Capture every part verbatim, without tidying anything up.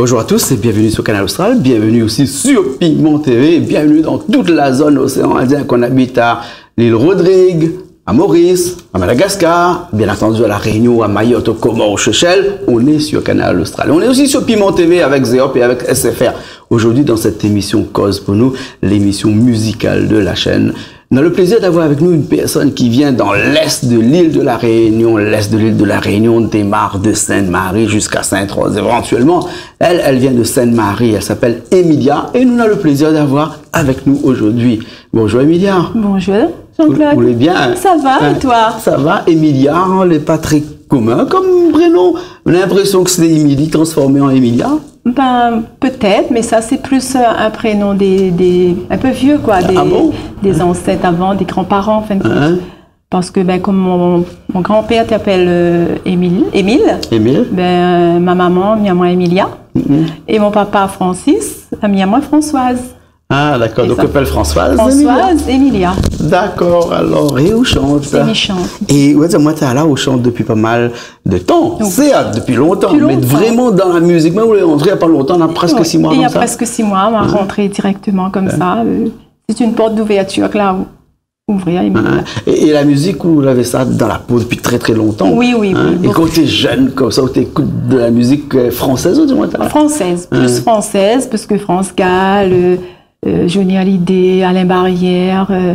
Bonjour à tous et bienvenue sur Kanal Austral, bienvenue aussi sur Piment T V, et bienvenue dans toute la zone océan Indien, qu'on habite à l'île Rodrigue, à Maurice, à Madagascar, bien entendu à La Réunion, à Mayotte, aux Comores, aux Seychelles. On est sur Kanal Austral. On est aussi sur Piment T V avec Zéop et avec S F R. Aujourd'hui, dans cette émission Koz pou nou, l'émission musicale de la chaîne, on a le plaisir d'avoir avec nous une personne qui vient dans l'est de l'île de la Réunion. L'est de l'île de la Réunion démarre de Sainte-Marie jusqu'à Sainte-Rose éventuellement. Elle, elle vient de Sainte-Marie. Elle s'appelle Emilia et nou na le plaisir d'avoir avec nous aujourd'hui. Bonjour Emilia. Bonjour Jean-Claude. Ou, ou lé bien ? Ça va, et toi ? Sa va, Emilia, lé pa tré komin kom prénom. Nou na linprésion ke sé Émilie transformé an Emilia. Ben, peut-être, mais ça, c'est plus, euh, un prénom des, des, un peu vieux, quoi, des, des ancêtres avant, des grands-parents, en fin de compte. Ah bon ? Hein ? Parce que, ben, comme mon, mon grand-père t'appelle, euh, Émile, Émile, Émile. Ben, euh, ma maman, mi amwin Emilia, et mon papa Francis, mi amwin Françoise. Ah, d'accord. Donc, ou apèl Françoise, Emilia. Françoise, Emilia. D'accord, alors, é ou shant ? É mi shant. É, ouais, mwin, té la, ou shant depuis pas mal de temps. Certes, depuis longtemps, mais vraiment dans la musique. Mé ou lé rantré il y a pas longtemps, na presque six mois comme ça. Il y a presque six mois, on a rentré directement comme ça, euh, c'est une porte d'ouverture que là, ouvrir, et... Hein, hein. Et, et la musique, ou lavé sa dan la po depuis très, très longtemps. Oui, oui, oui. Et quand t'es jeune, comme ça, ou t'écoutes de la musique, euh, française, ou du moins, t'as... Française, plus française, parce que France Gall, euh, euh, Johnny Hallyday, Alain Barrière, euh,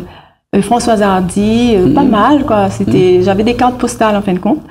euh, Françoise Hardy, euh, pas mal, quoi. C'était, j'avais des cartes postales, en fin de compte.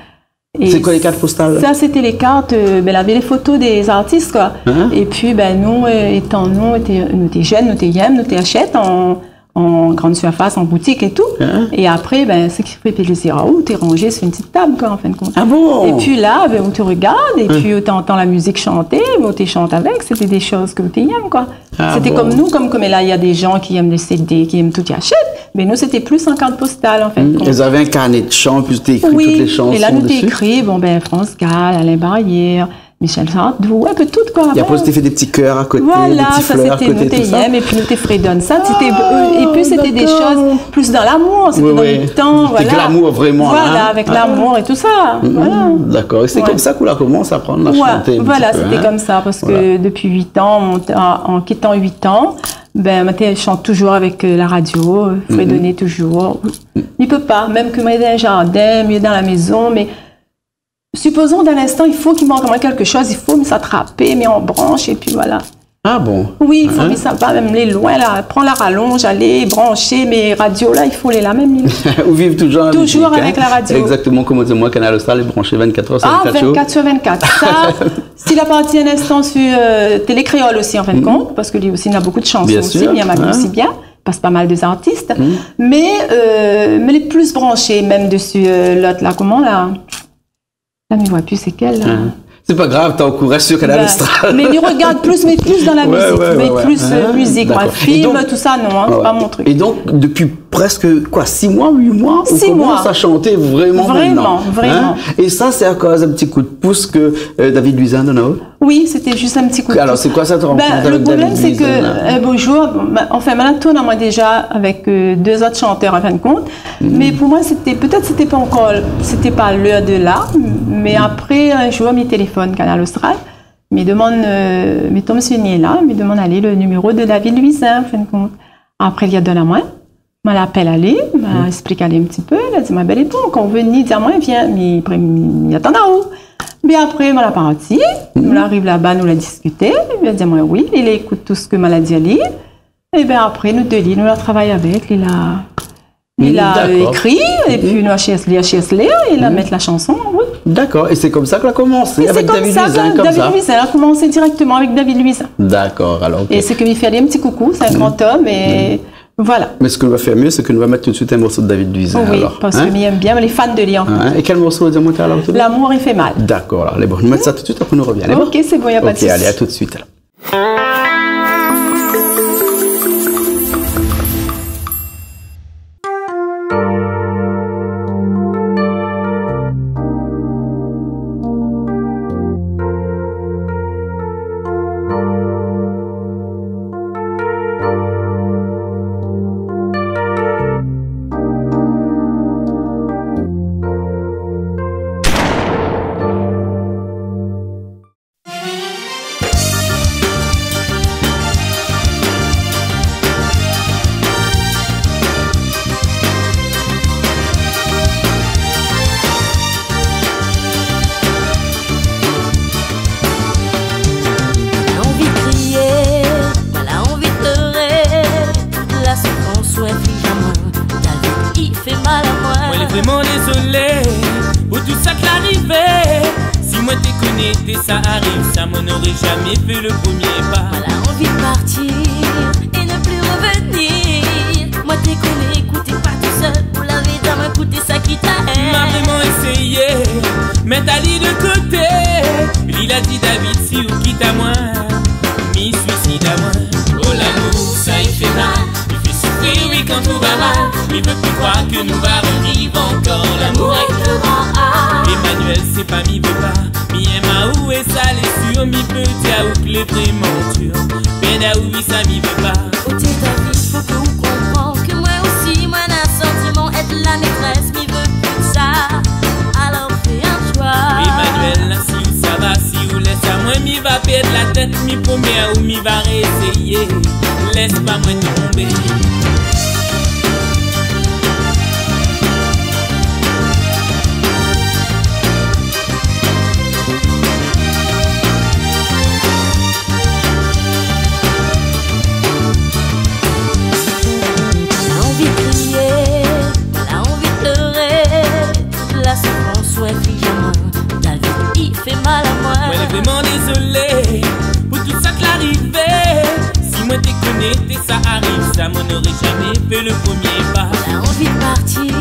Et c'est quoi les cartes postales ? Ça, c'était les cartes, euh, ben, lavé les photos des artistes, quoi. Hein ? Et puis, ben, nou, euh, étan nou, nou té, nou té jenn, nou té yèm, nou té ashèt an, an grande surface, en boutique et tout. Hein ? Et après, ben, ce qui fait plaisir à ou, ou té ranjé sur une petite table, quoi, en fin de compte. Ah bon ? Et puis là, ben, ou té regard, et puis ou té antann la musique chanter, ben, ou té shant avec, c'était des choses que ou té yèm, quoi. Ah bon ? C'était comme nous, comme, comme là, il y a des gens qui aiment les C D, qui aiment tout, i ashèt. Mais nous, c'était plus en carte postale, en fait. Hmm. Zot lavé in karné de shan, pi té ékri tout lé shanson dési. Oui. Et là, nou té ékri, bon, ben, France Gall, Alain Barrière, Michel Sardou, un peu tout, quoi. Et après, ou té fé des petits cœurs à côté, des petites fleurs à côté, tout ça. Voilà, ça, c'était, nou té yèm, et puis nou té fredone sa, c'était, euh, et puis c'était des choses plus dans l'amour, c'était dans le temps, voilà. Ah, d'accord. Oui, oui. C'était glamour, vraiment, hein. Voilà, avec l'amour et tout ça, voilà. Hmm, d'accord. Et c'est comme ça que ou la komansé à apprendre à chanter un petit peu, hein. Ouais, voilà, c'était comme ça, parce que depuis huit ans, en, en quittant huit ans, ben, mwin té shant toujours avec, euh, la radio, euh, fredonner toujours. Mi pé pa, même que mwin lé dan le jardin, mi lé dan la maison, mais supposons d'un instant, il faut qu'il manque à moi quelque chose, il faut mi sa trapé, mi an bransh, et puis voilà. Ah bon ? Oui, il faut mi sava, même lé loin, là, pran la rallonge, alé brancher, mé radio la, il faut lé la même. Ou viv toujours la musique, hein ? Toujours avec la radio. Exactement, comme on dit, moi, Kanal Austral est branché vingt-quatre heures sur vingt-quatre. Ah, vingt-quatre sur vingt-quatre. Ça, si la parti un instant sur, euh, Télé Kréol aussi, en fin de compte, parce que li aussi, na beaucoup de chansons aussi, bien sûr, mi amwin aussi bien, passe pas mal des artistes. Mais, euh, mais lé plus branché, même dessus, euh, l'autre là, comment là ? Là, mi voi pu sé kèl, là. Hein. C'est pas grave, t'es au courant sur Kanal Austral. Ben, mais mi regard plus, mais plus dans la musique, ouais, ouais, mais plus, euh, musique, moi, film, tout ça, non, hein, c'est pas mon truc. D'accord. Et donc, depuis presque, quoi, six mois, huit mois, on commence à chanter vraiment maintenant, hein ? Six mois. Vraiment, vraiment. Et ça, c'est à cause d'un petit coup de pouce que, euh, David Louisin donn aou ? Oui, c'était juste un petit coup de pouce. Alors, c'est quoi cette rencontre avec David Louisin, là ? Ben, le problème, c'est que, un beau jour, bon, ben, enfin, mwin la tourn amwin déjà avec, euh, deux autres chanteurs, en fin de compte. Mhm. Mais pour moi, c'était, peut-être c'était pas encore, c'était pas l'heure de là, mais après, un jour, mi téléfone Kanal Austral, mi demann, euh, mi tonm su Niela, mi demann alé le numéro de David Louisin, en fin de compte. Après, li la donn amwin. Mwin la apèl ali, mwin la ésplik ali un petit peu, li la di amwin, ben, lé bon, kan ou vni, di amwin, vien, mi, apré, mi atann aou. Mé apré, mwin la parti, nou la ariv laba, nou la diskité, li la di amwin, oui, li la ékout tout sak mwin la di ali. É ben, apré, nou dé, li, nou la travay avèk, li la, li la, euh, ékri, épi nou la shèrsh, li la shèrsh lèr, li la mèt la shanson, oui. D'accord, et c'est comme ça que la komansé, avec David Louisin, comme ça. Et c'est comme ça que David Louisin, la komansé directement avec David Louisin. D'accord, alors, ok. Et c'est que mi fé ali un petit coucou, c'est un grand homme, et voilà. Mais ce qu'on va faire mieux, c'est que nou va mèt tout de suite un morceau de David Louisin, alors, hein ? Oui, parce que mi èm bien, mi lé fan de li, en fait. Hein ? Et quel morceau, dis-moi, t'as là, au tout début ? L'amour y fait mal. D'accord, alors, allez, bon, nou mèt sa tout de suite, après nou revien. Allez, bon. Ok, c'est bon, y a pas de souci. Ok, allez, à tout de suite, alors. Dézolé pou tout sa ki la arivé. Si moin té koné té sa ariv sa, moin noré zamé fé le promié pa. Moin la anvi partir é ne pli revenir. Moin té koné kouté pa tousèl, ou lavé di amoin kouté sa ki ta è. Ma vréman éséyé mèt ali de koté. Li la di, David, si ou kit amoin, mi suisid amoin. Oh, lamour sa i fé mal, i fé soufrir, oui, kan tout va mal. Mi vé pi kroir ke nou va revivre ankor. Lamour èk le gran A. Emmanuel, sé pa mi vé pa, mi èm aou é sa lé sir. Mi pé di aou ke lé vréman dir, pèrd aou, oui, sa mi vé pa. Oté David, fo ke ou konpran ke moin osi moin na santiman, èt la métrès, mi vé pi sa. Alor fé in shoi. Emmanuel, la, si ou sava, si ou lès amoin, mi va pèrd la tèt, mi promèt aou mi va rééséyé. Lès pa moin tonbé. Moin la anvi krié, moin la anvi pléré. Tout la soufrans ou inflij amoin, David, i fé mal amoin. Moin lé vréman dézolé pou tout sa ki la arivé. Si moin té koné té sa ariv sa, moin noré zamé fé le promié pa. Moin la anvi partir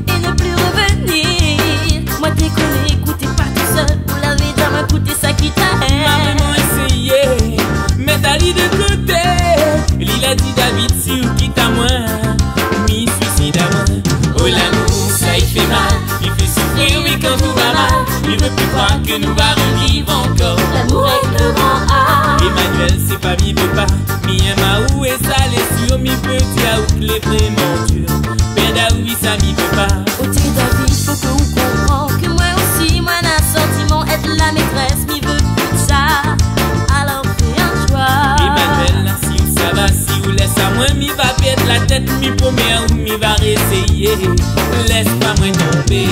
é ne pli revenir. Moin té koné kouté pa tousèl, ou lavé di amoin kouté sa ki ta è. Ma vréman éséyé mèt ali de koté. Li la di, David, si ou kit amoin, mi suisid amoin. Oh, lamour sa i fé mal, i fé soufrir, oui, kan tout va mal. Mi vé pi kroir ke nou va revivre ankor. Lamour èk le gran A. Emmanuel, sé pa mi vé pa, mi èm aou é sa lé sir. Mi pé di aou ke lé vréman dir, pèrd aou, oui, sa mi vé pa. Oté David, fo ke ou konpran ke moin osi moin na santiman, èt la métrès, mi vé pi sa. Alor fé in shoi. Emmanuel, la, si ou sava, si ou lès amoin, mi va pèrd la tèt, mi promèt aou mi va rééséyé. Lès pa moin tonbé.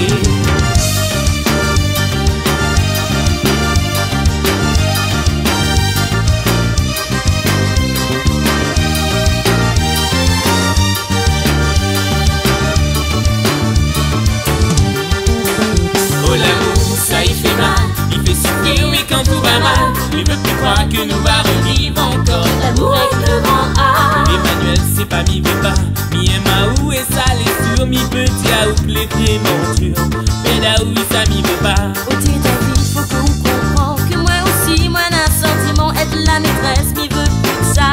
Oh, lamour sa i fé mal, i fé soufrir, oui, kan tout va mal. Mi vé pi kroir ke nou va revivre ankor. Lamour èk le gran A. Emmanuel, sé pa mi vé pa, mi èm aou é sa lé sir. Mi pé di aou ke lé vréman dir, pèrd aou, oui, sa mi vé pa. Oté David, fo ke ou konpran ke moin osi moin na santiman, èt la métrès, mi vé pi sa.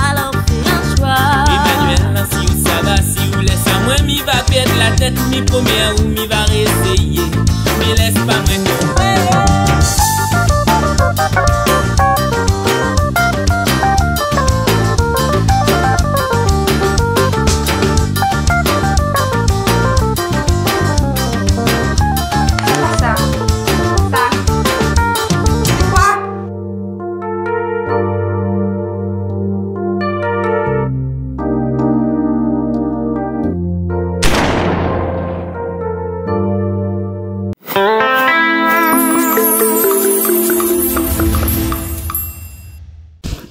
Alor fé in shoi. Emmanuel, la, si ou sava, si ou lès amoin, mi va pèrd la tèt, mi promèt aou mi va rééséyé. Mi lès pa moin tonbé. Sa, sa. Koi ?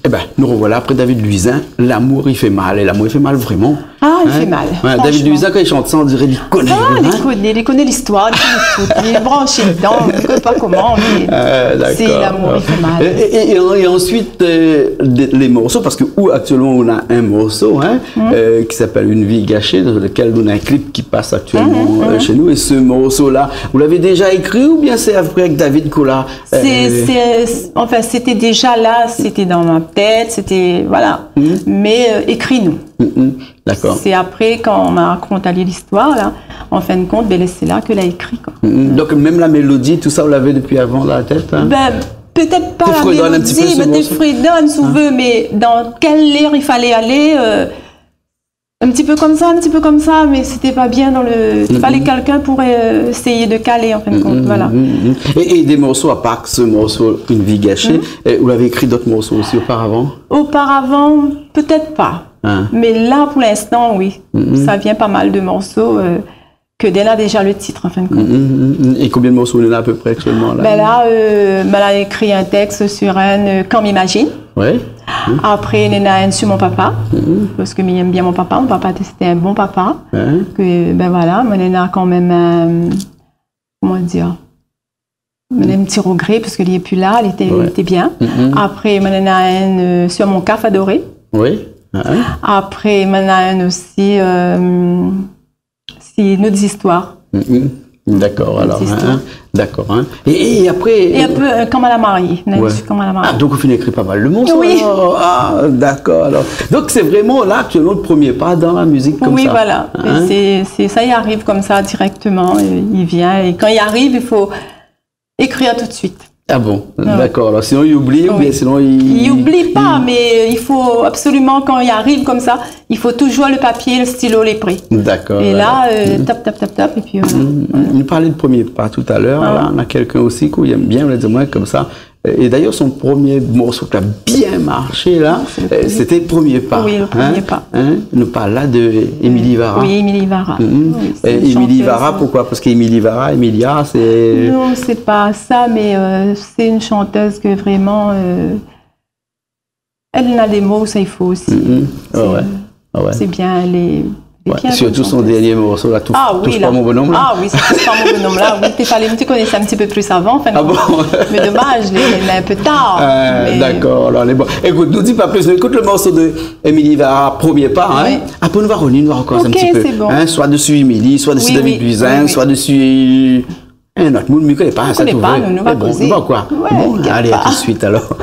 Ében, nou rovoila apré David Louisin, Lamour i fé mal. É lamour i fé mal vréman. Ah, i fé mal. Franshman. David Louisin, kan li shant sa, on diré li koné, hein ? Ah, li koné, li koné listoir, li koné tout. Li lé branshé dedan, li koné pa koman, mé sé Lamour i fé mal. É, é, é, é ansuit, euh, dé, lé morso, parske ou, aktièlman, ou na in morso, hein, euh, ki apèl Une vie gâchée, dan lekèl ou na in klip ki pas aktièlman, euh, shé nou. É se morso-la, ou lavé déza ékri oubien sé apré avèk David ke ou la, euh, Sé, sé, anfin, sété déza la, sété dan mon tèt, sété, voilà. Mé, euh, ékri, non. Dakor. Sé apré, kan ma rakont ali listoir la, an fin de kont, bin, sé la ke la ékri, koi. Donk, mèm la mélodi, tousa, ou lavé dopi avan dan la tèt, hein ? Bin, pétèt pa la mélodi, mé té fredone, si ou vé, mé dan kèl lèr i falé alé, euh, in ti pé konmsa, in ti pé konmsa, mé sété pa bien dan le, falé kèlkin pou, euh, éséyé de kalé, an fin de kont, voilà. É, é dé morso, apar se morso, Une vie gâchée, euh, ou lavé ékri dot morso osi oparavan ? Oparavan, pétèt pa. Hein. Mé la, pou linstan, oui. Sa vien pa mal de morso, euh, ke dé la déza le tit, an fin de kont. É konbien de morso ou néna apépré aktièlman la ? Bin la, euh, bin la ékri in tèks sur in, euh, Kan mi mazine. Ouais. Apré, néna inn si mon papa, parske mi yèm bien mon papa. Mon papa, sété in bon papa. Ke, bin voilà, moin néna kan mèm, eu, koman dir, moin néna in ti rogré, parske li lé pi la, li té, li té bien. Apré, moin néna inn, eu, si mon kaf adoré. Wi. Apré, moin néna inn osi, eu, si nout zistoir. Dakor, alor, zistoir. Dakor. É, é apré, é apré, eu, Kan ma la marié. Kan ma la marié. Ah, donk ou la fine ékri pa mal de morso, alor. Ah, dakor, alor. Donk sé vréman la ke ou fé lo promié pa dan la mizik konmsa. Wi, voilà. É sé, sé sa, i ariv konmsa dirèkteman, eu, i vien. É kan i ariv, i fo ékrir tout de suit. Ah bon, dakor. Alor, sinon, i oubli, oubien sinon, i... I oubli pa, mé i fo absoliman, kan i ariv konmsa, i fo touzour lo papié, lo stilo lé pré. Dakor, voilà. É la, eu, tap, tap, tap, tap, épi, eu, nou la parl de promié pa talèr, la, néna kèlkin osi ke ou yèm bien, ou la di amoin konmsa. É dayèr, son promié morso ke la bien marshé, la, sété Promié Pa. Wi, lo Promié Pa. Nou parl la de Émilie Vara. Wi, Émilie Vara. Wi, sé inn shantéz. Émilie Vara, poukoué ? Parske Émilie Vara, Emilia, sé... Non, sé pa sa, mé, eu, sé inn shantéz ke vréman, eu, èl néna dé mo, sa i fo osi. Sé, sé bien, èl lé Sirtou son dernié morso la, Toush pa mon bonom la. Ah wi, sé Toush pa mon bonom la. Wi, té falé mi té koné sa in ti pé plis avan, anfin. Ah bon ? Mé domaz, lé, lé in pé tar. Dakor, alor, lé bon. Ékout, nou di pa plis, nou ékout lo morso de Émilie Vara, Promié Pa, in. Wi. Apré, nou va rovnir, nou va ankor in ti pé. Ok, sé bon. In, soi dési Émilie, soi dési David Louisin, soi dési in not moun, mi koné pa, sa nou va kozé. Mé bon, nou va ankor. Wi, bon, alé, a tout de suit, alor.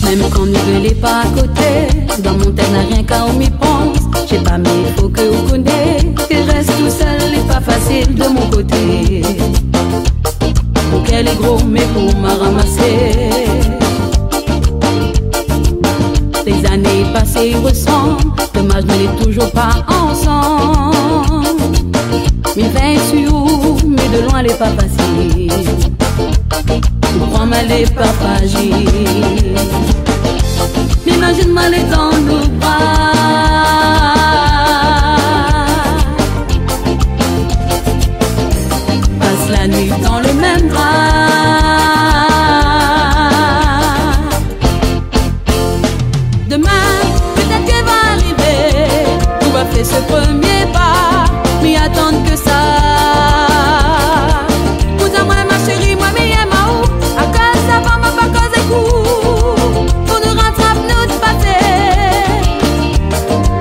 Mèm kan nou dé lé pa koté, dan mon tèt na rienk aou mi pans. Sé pa mi fo ke ou koné, ke rès tousèl lé pa fasil de mon koté. Mon kèr lé gro, mé pou ma ramasé. Lé zané pasé i resanm, domaz nou lé touzour pa ansanm. Mi vèy si ou, mé de loin lé pa fasil. Ou pran mal lé pa frajil. Mi imazine mal dan out bra. Pas la nuit dan lo mèm dra. Domin, pétèt ke va arivé, ou va fé se promié pa, mi atann ke sa. Kout amoin, ma shéri, moin mi yèm aou, akoz avan moin pa koz èk ou, pou nou ratrap nout pasé.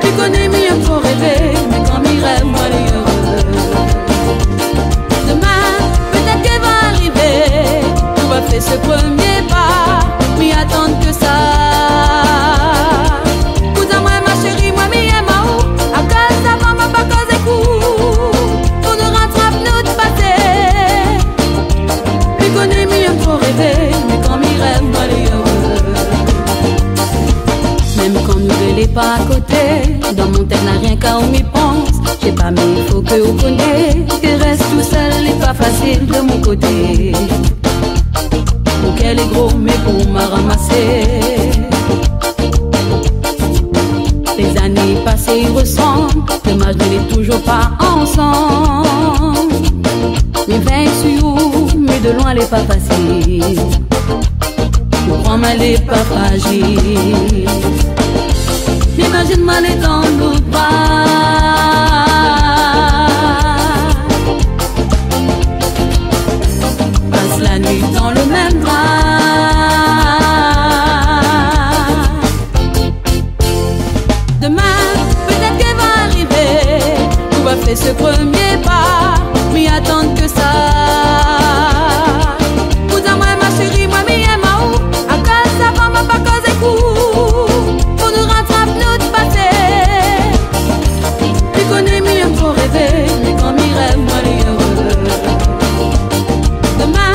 Ou koné mi yèm tro révé, mé kan mi rèv, moin lé éré. Domin, pétèt ke va arivé, ou va fé se promié pa, mi atann ke sa. Kout amoin, ma shéri, moin mi yèm aou, akoz avan moin pa koz èk ou, pou nou ratrap nout pasé. Ou koné mi yèm tro révé, mé kan mi rèv, moin lé éré. Mèm kan nou dé lé pa koté, dan mon tèt na rienk aou mi pans. Sé pa mi fo ke ou koné, ke rès tousèl lé pa fasil de mon koté. Mon kèr lé gro, mé pou ma ramasé. Lé zané pasé i resanm, domaz nou lé touzour pa ansanm. Mi vèy si ou, mé de loin lé pa fasil. Ou pran mal lé pa frajil. Mi imazine mal dan out bra. Pas la nuit dan lo mèm dra. Domin, pétèt ke va arivé, ou va fé se promié pa, mi atann ke sa. Kout amoin, ma shéri, moin mi yèm aou, akoz avan moin pa koz èk ou, pou nou ratrap nout pasé. Ou koné mi yèm tro révé, mé kan mi rèv, moin lé éré. Domin,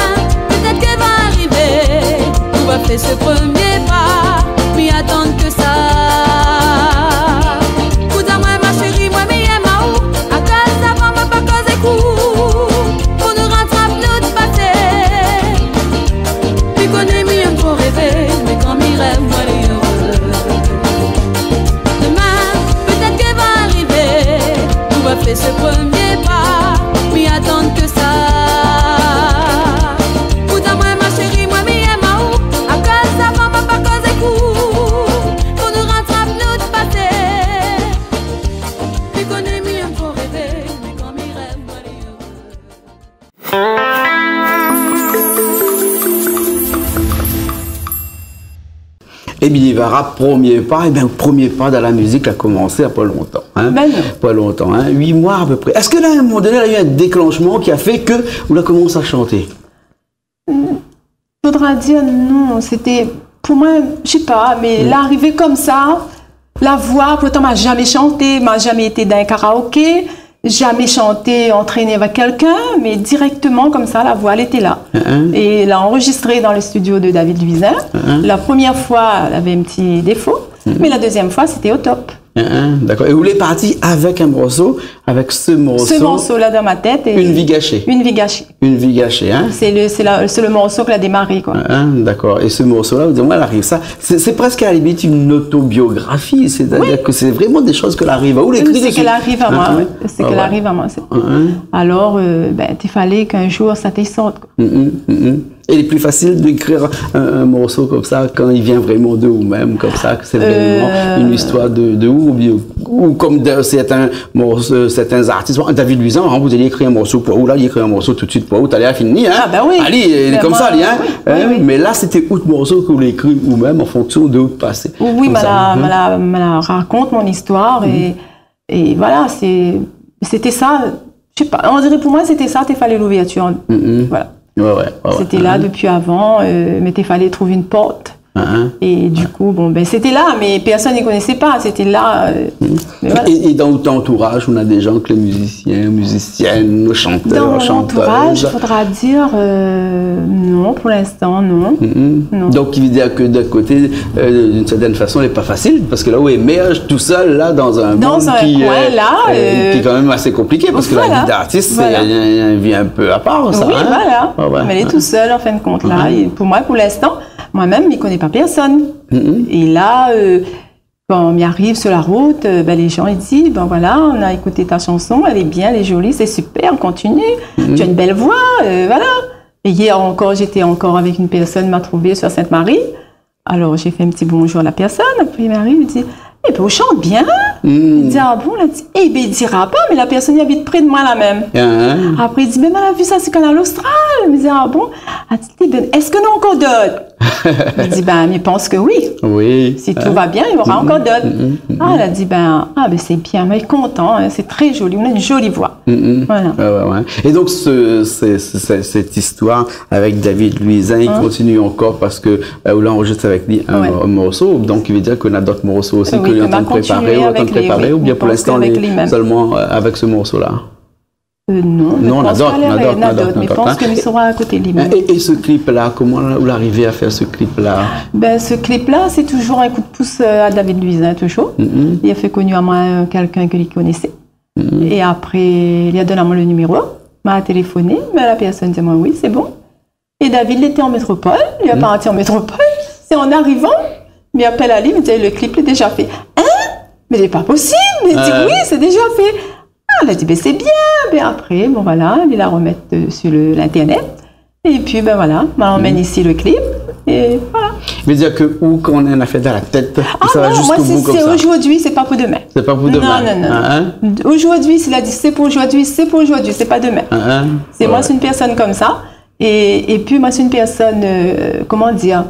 pétèt ke va arivé, ou va fé se promié pa, mi atann Se promié pa, mi atann ke sa. Pourtan moin, ma shéri, moin, mi èm aou. Akoz avan, ma pa koz èk ou. Pou nou ratrap nout pasé. Mi koné mi èm fo révé, mé kan mi rèv, moin lé éré. Ébin, i va rap promié pa. Ébin, promié pa dan la mizik la komansé na pa lontan, in. Bin non. Pa lontan, in. Uit moi a pé pré. Èske la, a in moman doné, la u in déklanshman ki la fé ke ou la komans a shanté ? Fodra dir non, sété, pou moin, mi sé pa, mé la arivé konmsa, la voi, pourtan ma zamé shanté, ma zamé été dan in karaoké, zamé shanté, antréné avèk kèlkin, mé dirèkteman konmsa, la voi, lété la. É la anrozistré dan le studio de David Louisin. La promièr foi, lavé in ti défo, mé la dézièm foi, sété o top. Dakor. É ou lé parti avèk in morso, avèk se morso. Se morso la dan ma tèt, é Une vie gâchée. Une vie gâchée. Une vie gâchée, in. Sé le, sé la, sé le morso ke la démaré, koi. Dakor. É se morso la, ou di amoin, la ariv sa, sé, sé prèsk a la limit in otobiografi, sétadir ke sé vréman dé shoz ke la ariv aou, ou lékri. Oui, sé ke la ariv amoin. Sé ke la ariv amoin. Alor, bin, té falé k'in zour sa té sort, koi. É lé pli fasil d'ékrir in, in morso konmsa kan i vien vréman de ou mèm, konmsa, ke sé vréman in zistoir de, de ou, oubien, ou konm dan sèrtin morso, sèrtin artis, David Louisin, in, ou la ékri in morso pou ou, la, li ékri in morso tout suit pou ou, talèr la fini, in. Alé, lé konmsa, li, in. Mé la, sété out morso ke ou la ékri ou mèm an fonksion de out pasé. Oui, konmsa, ma la, ma la rakont mon zistoir é É voilà, sé, sété sa, mi sé pa, on diré pou moin, sété sa, té falé louvèrtir. Voilà. Sété la dopi avan, mé té falé trouv in port. É du kou, bon, bin, sété la, mé pèrsone i koné pa, sété la, mé voilà. É, é dan out antouraz, ou na dé zan ke lé mizisien, mizisièn, shantèr, shantèz ? Dan mon antouraz, fodra dir, non, pou l'instan, non. Non. Donk, i vé dir ke d'in koté, d'in sèrtin fason, lé pa fasil, parske la ou émerz tousèl la dan in monn ki, ki lé kan mèm asé konpliké, parske la vi d'artis, sé in, in vi in pé apar, sa, in. Oui, voilà. Mé lé tousèl, an fin de kont, la. É pou moin, pou l'instan, moin mèm, mi koné pa pèrsone. É la, kan mi ariv su la rout, bin, lé zan i di, bin voilà, on a écouté ta chanson, elle est bien, elle est jolie, c'est super, continue, tu as une belle voix, voilà. Et hier encore, j'étais encore avec une personne, m'a trouvé sur Sainte-Marie. Alors, j'ai fait un petit bonjour à la personne. Après, il m'arrive, il dit, « Eh ben, ou shant bien. » Mi di, « Ah bon ? » La di, « Eh ben, i dira pa, mé la pèrsone i abit pré de moin la mèm. » Apré, li di, « Mé ma la vi sa su Kanal Austral. » Mi di, « Ah bon ? » La di, « Eh ben, èske néna ankor dot ? » Mi di, « Ben, mi pans ke oui. Si tout va bien, il y aura encore d'autres. » Ah, la di, « Ben, ah, ben, c'est bien, mais content, hein, c'est très joli, on a une jolie voix. » Voilà. Ouais, ouais, ouais. Et donc, ce, ce, ce, ce, cette histoire avec David Louisin, il continue encore parce que, euh, ou la anrozistré avèk li in mo-, morso. Donc, i vé dir ke néna dot morso osi ke li lé antrin de préparé, ou bien pou l'instan, li lé solman, euh, avèk se morso-la. Euh, non, mé mi pans ke néna dot, mé mi pans ke mi sra a koté li mèm. Et, et ce clip-là, comment ou la arivé à faire ce clip-là ? Ben, ce clip-là, c'est toujours un coup de pouce, euh, à David Louisin, toujours. Li la fé koni amoin, euh, kèlkin ke li koné. É apré, li la donn amoin le numéro. Ma téléfoné, mé la pèrsone di amoin, « Oui, c'est bon. » É David, li lété an métropol, li la parti an métropol. Sé an arivan, mi apèl ali, mi di, « Le clip lé déza fé. » « Hein ? Mé lé pa posib. » Mi di, « Oui, sé déza fé. » Ah, la di, « Ben, c'est bien. » Ben, apré, bon, voilà, li la romèt, euh, su le, l'internet. Épi, ben voilà, ma amenn isi le clip. É voilà. Vé dir ke ou, kan ou néna in afèr dan la tèt, ou sava ziska bout konmsa. Ah non, moin, si sé zordi, sé pa pou demin. Sé pa pou demin. Non, non, non. Hein, hein ? Zordi, si la di, sé pou zordi, sé pou zordi, sé pa demin. Hein, hein. Sé moin, sé in pèrsone konmsa. É, épi, moin, sé in pèrsone, euh, koman dir,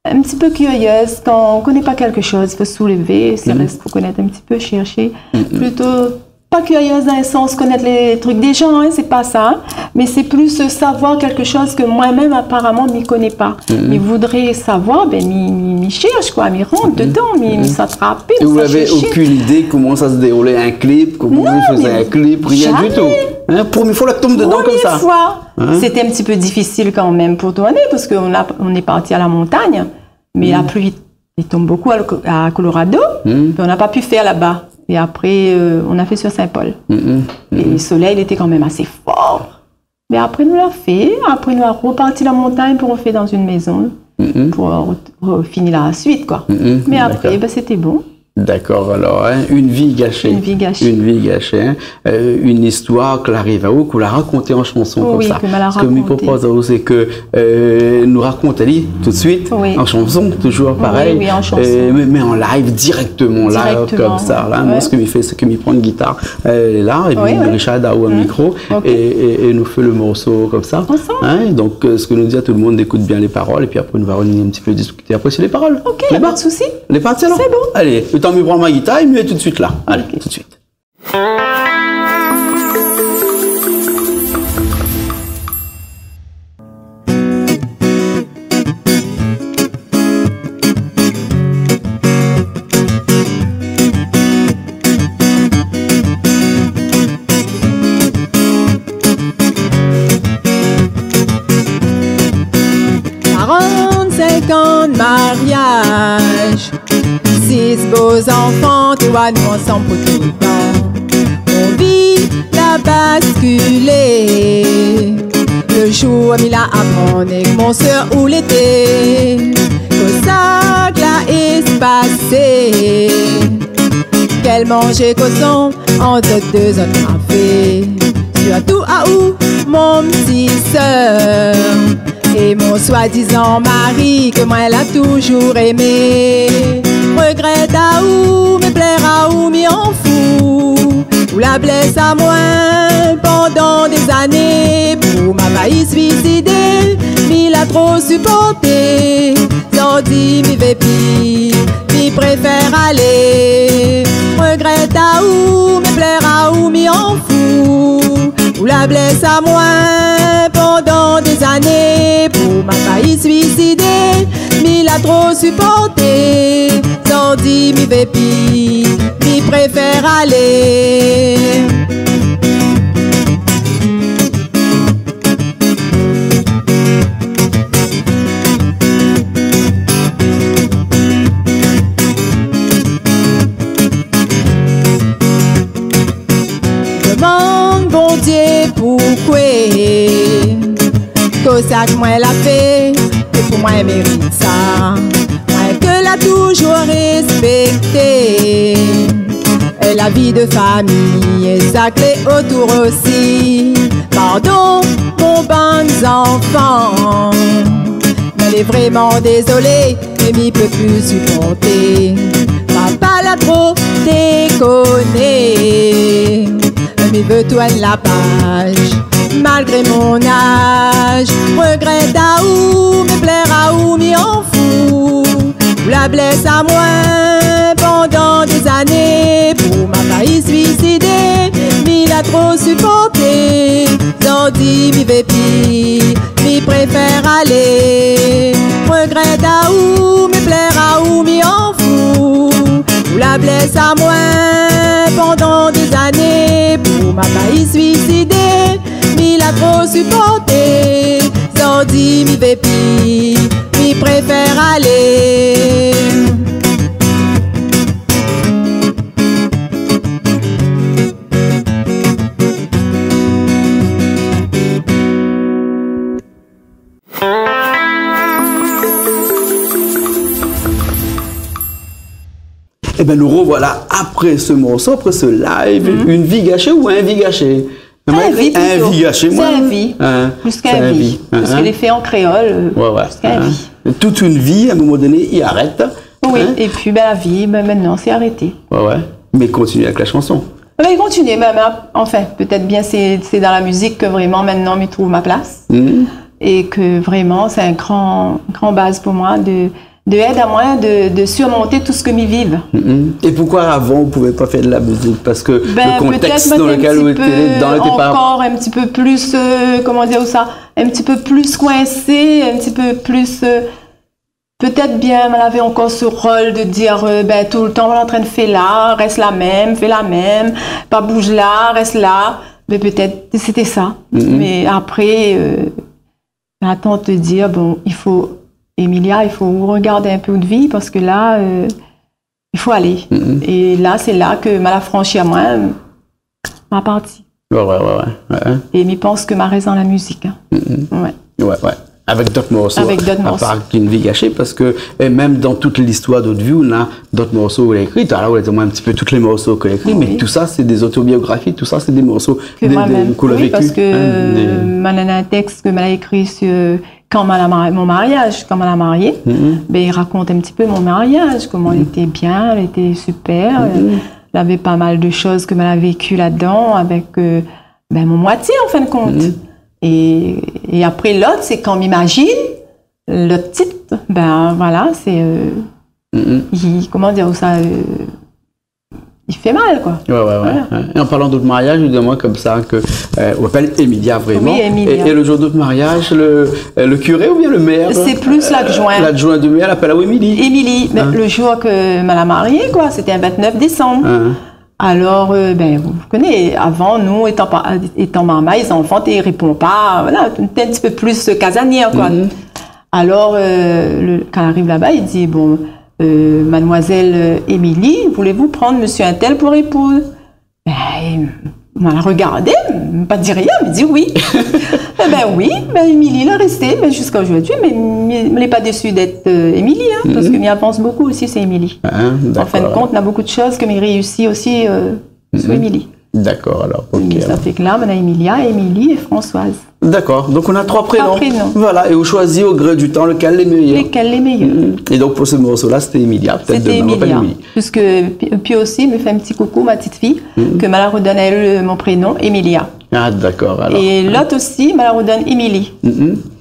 in ti pé kirièz. Kan ou koné pa kèlkshoz, i fo soulévé, sé rès pou konèt in ti pé, shèrshé. Plito, pa kirièz dan le sans konèt le trik dé zan, hein, sé pa sa, hein. Mé sé plis, euh, savoir kèlkshoz ke moin mèm, aparaman, mi koné pa. Mi voudré savoir, ben, mi, mi, mi shèrsh, koi, mi rant dedan, mi, mi sa trap, mi sa shèrsh. É ou lavé okin idé koman sa i déroul in clip, koman i fé in clip, rien du tout. Non, mé zamé. Hein, promié foi ou la tonm dedan konmsa. Promié foi. Hein ? Sété in ti pé difisil kan mèm pou tourné, parske on a, on est parti à la montagne, mé la pli i tonm bonpé a lo-, a Colorado, mé on la pa pu fé laba. É apré, euh, on la fé su Saint-Paul. É le solèy, li lété kan mèm asé for. Mé apré, nou la fé, apré, nou la roparti la montagn pou fé dan in mézon, pou, euh, re-, re-, fini la suit, koi. Mé apré, ben, sété bon. Dakor, alor, in, Une vie gâchée. Une vie gâchée. Une vie gâchée, in. Euh, une histoire ke la ariv aou, ke ou la rakonté an shanson konmsa. Wi, ke ma la rakonté. Sak mi propoz aou, sé ke, euh, nou rakont ali tout de suite, wi, an shanson, toujours pareil. Wi, wi, an shanson. Euh, mé, mé an live, directement, la, konmsa, la. Directement. Moin, sak mi fé, sé ke mi pran in gitar, euh, la, épi Richard Daou, in mikro, é, é, é nou fé le morso konmsa. Ansanm. In, donk, euh, sak nou di a tout le moun, ékout bien lé parol, épi apré, nou va rovnir in ti pé diskité apré sur lé parol. Ok, pa de sousi. Lé parti alor ? Sé bon. Alé, le tan mi pran mon gitar, é nou lé tout de suite la. Alé, tout de suite. Karant-sink an de mariaz, sis bo zanfan, té oir nou ansanm pou toultan. Mon vi la baskilé le jour mi la aprann ke mon sèr ou lété. Kosa ke la espasé ? Kèl manzé koson, an zot dé zot la fé. Sirtou aou, mon ti sèr, é mon soi-dizan mari ke moin la toujours émé. Regrèt aou, mé plèr aou, mi an fou. Ou la blès amoin pandan dé zané. Pou ma fayi suisidé, mi la tro siporté. Zordi mi vé pi, mi préfèr alé. Regrèt aou, mé plèr aou, mi an fou. Ou la blès amoin pandan dé zané. Pou ma fayi suisidé, mi la tro siporté. Zordi mi vé pi, mi préfèr alé. Demann Bondié poukoué, kosa ke moin la fé, é pou moin mérit sa. Moin ke la toujours respekté, é la vi de fami, é sak lé otour osi. Pardon, mon bann zanfan, mé lé vréman dézolé, mé mi pé pi siporté. Papa la tro dékoné, mi vé tourn la paz, malgré mon az. Regrèt aou, mé plèr aou, mi an fou. Ou la blès amoin pandan dé zané. Pou ma fayi suisidé, mi la tro siporté. Zordi mi vé pi, mi préfèr alé. Regrèt aou, mé plèr aou, mi an fou. Ou la blès amoin pandan dé zané. Pou ma fayi suisidé, mi la tro siporté. Zordi mi vé pi, mi préfèr alé. Ében, nou rovoila apré se morso, apré se live, Une vie gâchée ou Un vie gâché ? In vi plito. In vi gâché, moin. Sé in vi. In, plis k'in vi. Pars lé fé an kréol, euh, plis k'in vi. Tout in vi, a in moman doné, i arèt. Wi, é pi, bin, la vi, bin, mintnan, sé arété. Wé, wé. Mé kontinié avèk la shanson. Mé kontinié, mé, mé, anfin, pétèt bien sé, sé dan la mizik ke vréman, mintnan, mi trouv mon plas. É ke vréman, sé in gran, gran baz pou moin de de èd amoin de, de sirmont tout sak mi viv. Mm. É poukoué avan ou pouvé pa fé de la mizik ? Parske le kontèks dan lekèl ou té, dan, lété pa... Bin, pétèt moin té in ti pé ankor in ti pé plis, euh, koman dir sa, in ti pé plis koinsé, in ti pé plis, euh, pétèt bien, moin lavé ankor se rol de dir, euh, bin, toultan, moin lé antrin de fé la, rès la mèm, fé la mèm, pa bouz la, rès la. Mé pétèt sété sa. Mm. Mé apré, euh, Atann, té dir, bon, i fo, Emilia, i fo ou rogard in pé out vi, parske la, euh, i fo alé. Mm. É la, sé la ke ma la franshi amoin, ma parti. Wé, wé, wé, wé, wé. É mi pans ke ma rès dan la mizik, in. Mm. Wé. Wé, wé. Avèk dot morso, avèk dot morso. Apar Une vie gâchée, parske, é mèm dan tout listoir de out vi, ou na dot morso ou la ékri. Alor, ou la di amoin in ti pé tout lé morso ke ou la ékri, mé tousa, sé dé otobiografi, tousa, sé dé morso ke moin mèm, ke ou la véki, parske, in, dé, euh, moin néna in tèks ke moin la ékri sur kan moin la mar-, mon mariaz, kan moin la marié, bin, i rakont in ti pé mon mariaz, koman li lété bien, li lété super, euh, lavé pa mal de shoz ke moin la véki ladan avèk, euh, bin, mon moitié, an fin de kont. É, é apré, lot, sé kan mi imazine, lot tit, bin, voilà, sé, euh, i, koman dir sa, euh, i fé mal, koi. Ouais, ouais, ouais. Voilà. É an parlan de out mariaz, ou di amoin konmsa ke, euh, ou apèl Emilia vréman. Oui, Emilia. É, é le jour de out mariaz, le, euh, le kiré oubien le mèr, euh, l'adjoint du maire, l'apèl aou Émilie. Émilie, mé le jour ke moin la marié, koi, sété in vingt-neuf désanm. Alor, euh, bin, ou koné, avan, nou, étan pa-, étan marmay, zanfan té i réponn pa, voilà, té in ti pé plis kazanièr, koi. Alor, euh, le, kan i ariv laba, i di, bon, euh, mademoiselle, euh, Émilie, voulez-vous prendre monsieur un tel pour époux ? Bin, moin la regardé, pa di rien, mi di oui. Ébin oui, bin, Émilie la résté, bin, ziska zordi, mé, mé, mi lé pa désu d'èt, euh, Émilie, in, parske mi avans bokou osi, sé Émilie. An fin de kont, na bokou de shoz ke mi réisi osi, euh, sou Émilie. Dakor, alor, OK. Sa fé ke la, moin na Emilia, Émilie é Françoise. Dakor, donk ou na troi prénon. Troi prénon. Voilà, é ou shoizi o gré du tan lekèl lé méyèr. Lekèl lé méyèr. É donk pou se morso-la, sété Emilia, pétèt. Sété demin ou apèl Emilia. Émilie. Puiske, pi, pi osi, mi fé in ti koukou ma ti fiy, ke moin la rodone aèl, euh, mon prénon, Emilia. Ah, dakor, alor. É lot osi, moin la rodone Émilie.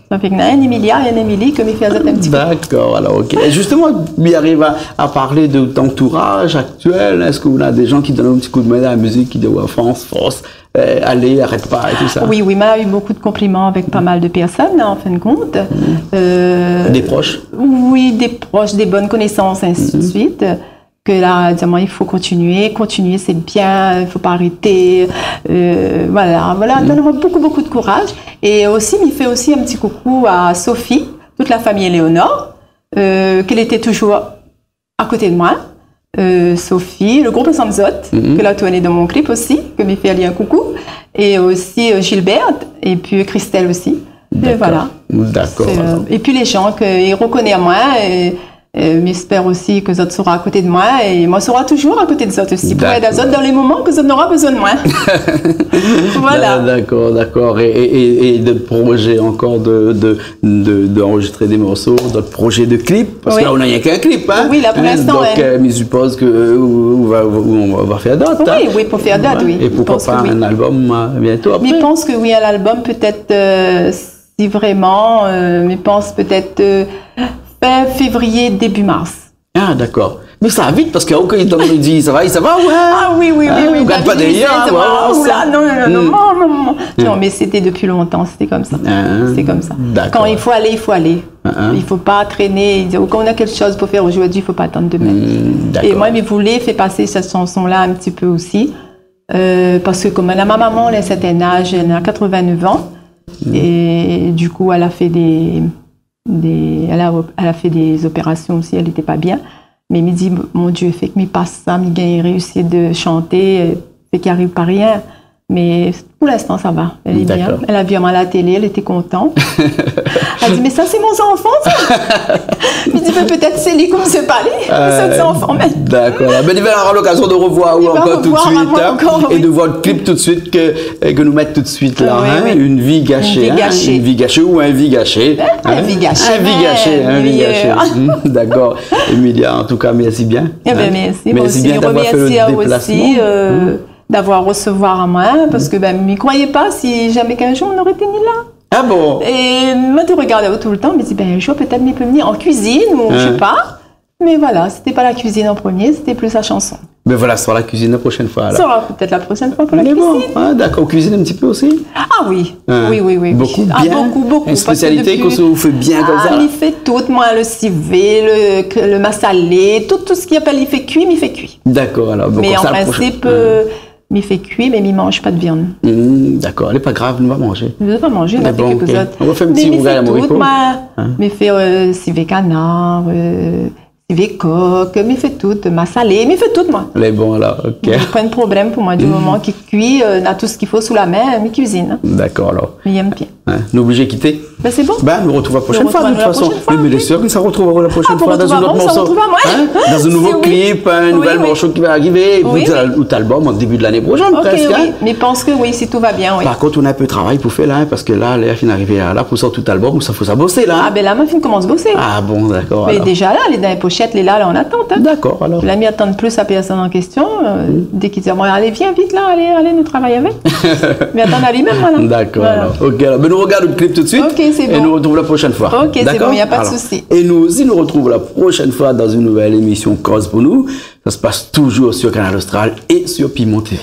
Sa fé ke na in Emilia é in Émilie ke mi fé azot in ti koukou. Dakor, alor, OK. É zisteman, mi ariv a, a parl de out antouraz aktièl. Èske ou na dé jan ki donn aou in ti kou d'min dan la mizik, ki di aou, Franz, fors, euh, alé, arèt pa é tousa ? Oui, oui, moin la u bokou de konpliman avèk pa mal de pèrsone, la, an fin de kont. Euh, dé prosh ? Oui, dé prosh, dé bone konésans, ainsi de suite. Ke la di amoin, i fo kontinié, kontinié, sé bien, i fo pa arété, euh, voilà, voilà, donn amoin bokou, bokou de kouraz. É osi, mi fé osi in ti koukou a Sophie, tout la famiy Éléonore, euh, ke lété touzour a koté de moin. Euh, Sophie, le group Samzot, ke la tourné dan mon klip osi, ke mi fé ali in koukou, é osi, euh, Gilberte, épi Christelle osi. É voilà. Dakor, alor. Sé, euh, épi lé jan ke i rokoné amoin, é, euh, mi èspèr osi ke zot sra a koté de moin, é moin sra touzour a koté de zot osi, pou èd azot dan lé moman ke zot nora bezoin de moin. Voilà. Da-, dakor, dakor. É, é, é, é de projé ankor de, de, de, d'anrozistre dé morso, dot projé de klip, parske la, ou na rienk in klip, in ? Oui, la, pou linstan, oui. Donk, euh, mi sipoz ke, euh, ou, ou va, ou, ou va fé dot, in ? Oui, oui, pou fé dot, oui. É poukoi pa in album, euh, bientô apré ? Mi pans ke oui, in album, pétèt, euh, si vréman, euh, mi pans pétèt, euh, fin févrié, début mars. Ah, dakor. Mé sa va vit, parske, OK, donk, mi di, sa va, sa va, ouais. Ah oui, oui, oui, oui. Ou gard pa dèryèr, in, sa va, non, non, non. Non, mé sété dopi lontan, sété konmsa. Sété konmsa. Dakor. Kan i fo alé, i fo alé. I fo pa tréné, i di, OK, ou na kékshoz pou fé zordi, i fo pa atann demin. Dakor. É moin, mi voulé fé pasé sèt shanson-la in ti pé osi, euh, parske konm èl na, mon momon, èl na in sèrtin az, èl na quatre-vingt-neuf an, é du kou, èl la fé dé dé, èl la, èl la fé dé zopérasion osi, èl lété pa bien. Mé mi di, mon Dié, fé ke mi pas sa, mi gingn réisi de shanté, euh, fé ke i ariv pa rien. Mé pou linstan, sa va. Èl lé bien. Dakor. Èl la vi amoin a la télé, èl lété kontan. Èl di, mé sa, sé mon zanfan, sa. Mi di, mé pétèt sé li, konm sé pa li. Sé zanfan, mé... Dakor. Bin, i va avoir lokazion de rovoir aou ankor tout de suit, in, é de voir le klip tout de suit ke é ke nou mèt tout de suit la, in, Une vie gâchée, in, Une vie gâchée ou Un vie gâché, in. Un vie gâché, in, Un vie gâché. Dakor. Emilia, an tou ka, mèrsi bien. Ébin, mèrsi. Mèrsi bien d'avoir fé le déplasman. Moin osi, mi romèrsi aou osi, euh, d'avoir resevoir amoin, parske, bin, mi kroiyé pa si zamé k'in zour nou noré té ni la. Ah bon ? É moin té regard aou toultan, mi di, bin, in zour, pétèt, mi pé vni an kuizine, ou mi sé pa. Mé voilà, sété pa la kuizine an promié, sété plis la shanson. Bin voilà, sra la kuizine la proshèn foi, alor. Sra pétèt la proshèn foi pou la kuizine. Mé bon, in, dakor, ou kuizine in ti pé osi ? Ah oui. Oui, oui, oui, oui. Bokou, bien. Ah, bokou, bokou, parske dopi... In spésialité ke ou fé bien konmsa ? Ah, mi fé tout, moin, le sivé, le, le masalé, tout, tout sak i apèl i fé kui, mi fé kui. Dakor, alor, bon, mé an prinsip, euh, mi fé kui, mé mi manz pa de viann. Dakor, lé pa grav, nou va manzé. Nou va manzé, nou va fé kèk zot. Mé bon, OK. Nou va fé in ti rougay a moriko. Mé mi fé tout, moin. Mi fé, euh, sivé kanar, euh, sivé kok, mi fé tout, masalé, mi fé tout, moin. Lé bon, alor, OK. Lé pa in problèm pou moin, du moman ki kui, euh, na tout sak i fo sou la min, mi kuizine. Dakor, alor. Mi èm bien. Hein, nou oblizé kité. Ben, sé bon. Ben, nou artrouv la proshèn foi, de tout fason. Nou artrouv la proshèn foi, oui. Mé bien sir, nou sa artrouv la proshèn foi dan in ot morso. Ah, nou sa artrouv, ouais. Hein ? Dan in nouvo klip, in nouvèl morso ki va arivé, in nouvèl morso ki va arivé, in nouvèl album an débu de lané proshèn, prèsk, hein. Ok, oui. Mé mi pans ke oui, si tout va bien, oui. Par kont, nou na in pé travay pou fé la, hein, parske la, lèr fine arivé la, la, pou sort tout album, sa fo sa bosé la, hein. Ah ben la, moin la fine komans bosé. Ah bon, dakor, alor. Mé déza la, lé dan la poshèt, lé la, la, an atant, hein. Dakor, alor. La, mi atann pli la pèrsone an késtion, euh, dé ki di amoin, alé, vien vit la, alé, alé, nou travay avèk. Mi atann ali mèm, voilà. Dakor, alor. Ok, alor, ben, nou rogard nout klip tout de suite. Ok, sé bon. É nou artrouv la proshèn foi. Ok, sé bon, na pwin de sousi. Alor. É nou osi, nou artrouv la proshèn foi dan in nouvèl émision Koz pou nou. Sa i spas touzour sur Kanal Austral é sur Piment T V.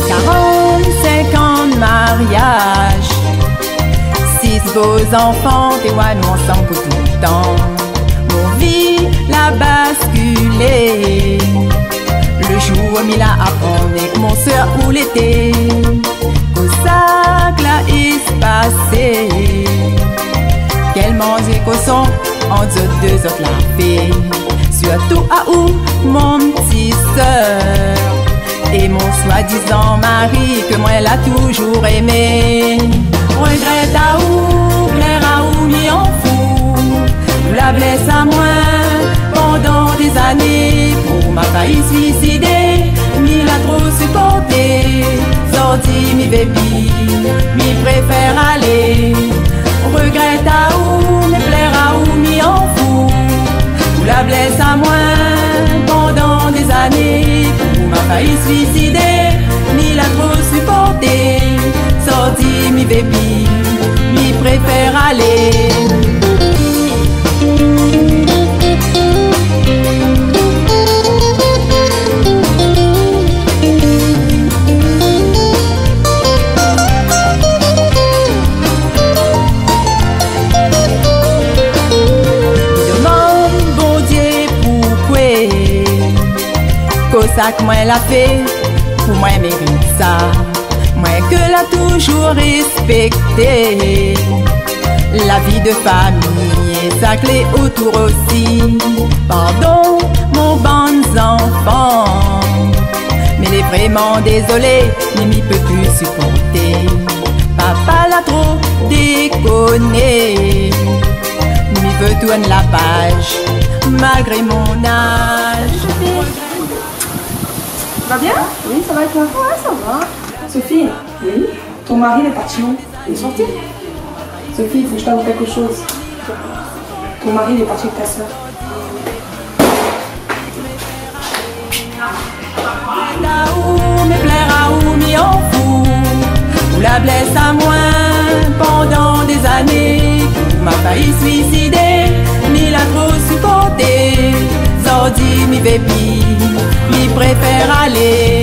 Karant-sink an de mariaz, sis bo zanfan, té wa nou ansanm pou tout tan. Mon vi la baskilé. Le jour mi la aprann èk mon sèr ou lété. Kosa k la espasé. Kèl manzé koson ant zot dé, zot la fé. Sirtou aou, mon ti sèr. É mon swadizan mari ke moin la touzour émé. Regrèt aou, plèr aou, mi an fou. Ou la blès amoin pandan dé zané. Pou ma fay suisidé, mi la tro siporté. Zordi mi vé pi, mi préfèr alé. Regrèt aou, mé plèr aou, mi an fou. Ou la blès amoin pandan dé zané. Pou ma fay suisidé, mi la tro siporté. Zordi mi vé pi, mi préfèr alé. Demann Bondié poukoué, kosa k moin la fé pou moin mérit sa. Moin ke la touzour rèspèkté, la vi de fami é sa k lé otour osi. Pardon, mon bann zanfan, mé lé vréman dézolé, mi, mi pé pi siporté. Papa la tro dékoné, mi vé tourn la paz, malgré mon az. Ça va bien ? Oui, ça va et toi ? Ouais, ça va. Sophie, oui ? Ton mari lé parti où ? Il est sorti ? Sophie, il faut que je t'avoue quelque chose. Ton mari, il est parti avec ta sœur. Mé plèr aou, mi an fou. Ou la blès amoin pandan dé zané. Pou ma fay suisidé, mi la tro siporté. Zordi mi vé pi, mi préfèr alé.